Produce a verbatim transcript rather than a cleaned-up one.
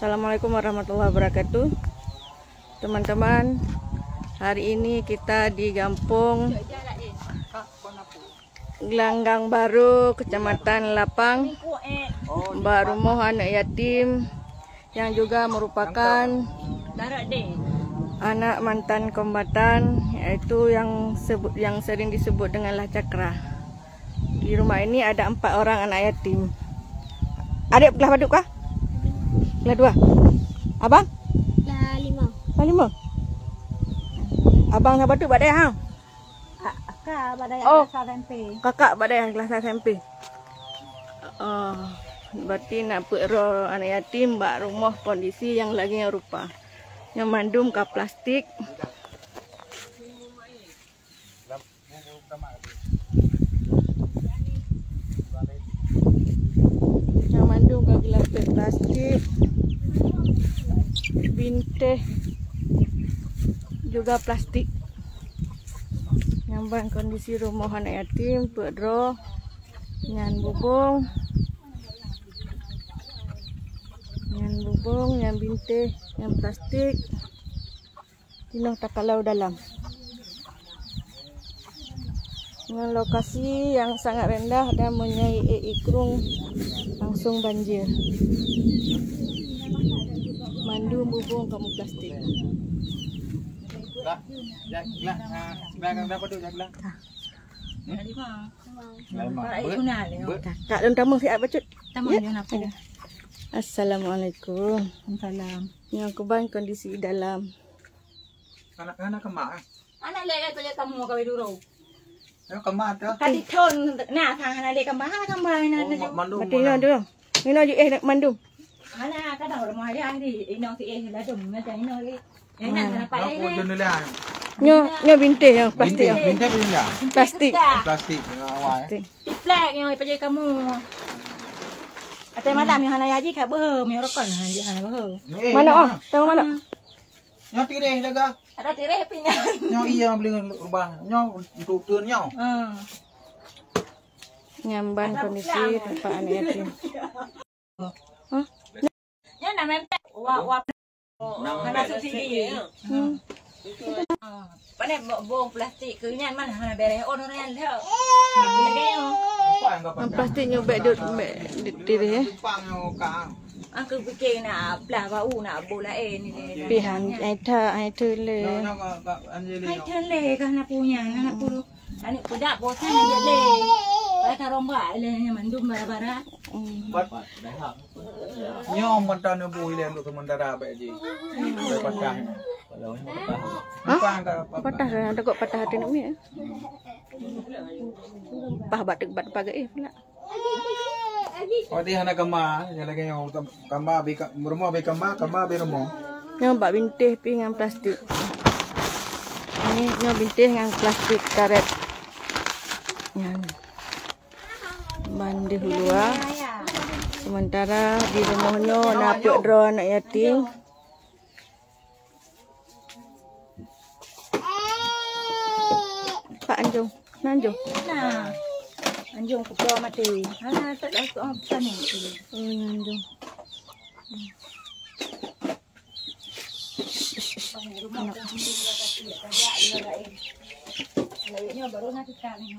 Assalamualaikum warahmatullahi wabarakatuh. Teman-teman, hari ini kita di Gampong Gelanggang Baru, Kecamatan Lapang, bak rumoh aneuk yatim yang juga merupakan anak mantan kombatan, yaitu yang sebut, yang sering disebut dengan Lah Cakra. Di rumah ini ada empat orang anak yatim. Adek kelas padum kah? Kelas dua. Abang? Kelas lima. Kelas lima. Abang sahabat tu bak dayah, ha? Kakak bak dayah. Oh. Kelas S M P. Kakak bak dayah kelas S M P. Oh, berarti nak peuet droe anak yatim bak rumoh kondisi yang lagèe nyoe rupa. Nyoe mandum ka plastik. Nyoe mandum ka geulapeh plastik, bintéh juga plastik. Nyan ban kondisi rumoh anak yatim, peuet droe, nyan bubông, nyan bubông, nyan bintéh, nyan plastik. Jinoe takalon dalam. Dengan lokasi yang sangat rendah dan menyai ék ikrung langsung banjir. Mandum bubông kamoe plastik. Lah, jak, lah, ah, sebelah kan berapa tu, jak, lah? Hmm? Lima. Lima. Kakak lôn tamong siat bacut. Tamong. Ya. Assalamualaikum. Waalaikumsalam. Nyoe keuban kondisi dalam. Anak, anak kemak, eh? Anak lé, lé, lé kamoe kawé dulu. Ya, kemak tu. Tadi thon, nah, sang anak lé kemak, anak kemak, anak. Oh, mandum. Mati nyoe dulu. Nyoe ju, eh, mandum. Anak kadang rumah ayah di, ino si eh ladum, macam ino lé. Eh, nak kenapa eh? Nyoe, nyoe bintéh nyang plastik. Bintéh, bintéh, bintéh. Plastik. Plastik, awak, eh. Plastik. Iplek nyang pajak kamoe. Até malam nyang hana yaji ka beuhe, meurokon hana, hana beuhe. Eh, mana, oh? Tahu mana? Nyoe tireh jaga. Ada tireh pingan. Nyoe iya beli rubah. Nyoe untuk turun nyoe. Hmm. Nyan ban kondisi tempat anak yatim. Hah? Nyan nak mempek. Wah, wah. Hana subsidi. Hmm. Pandai bong plastik keu nyan mana hana bereh. Oh, nyan lé. Plastik nyoe bèk dut, bèk dut tireh, eh. Aku pikir nak belah bau, nak bôh laén ni. Pih han, ai that, ai that lé. Ai that lé kan nak punya, nak puru. Aneuk peudak bosan aja lé. Pada tarombak lé mandum bara-bara. Hmm. Nyoe mantong neubu ilèe untuk sementara bèk jih. Patah. Hah? Patah. Patah dah, takut patah hati nak mi, eh. Pah batuk bat pagai, eh, pula. Oh, dia hana kama, dia lagi yang kama bi ka-, rumah bi kama, kama bi rumah. Nyoe bak bintéh pih ngon plastik. Ni nyoe bintéh ngon plastik karet. Nyan. Mandeh u luwa. Sementara di rumoh nyoe na peuet droe aneuk yatim. Pak anjong, na anjong. Nah. Anjong kuto mati. Hana tak ada tu apa ni. Oh, na anjong. Baru nak kita ni.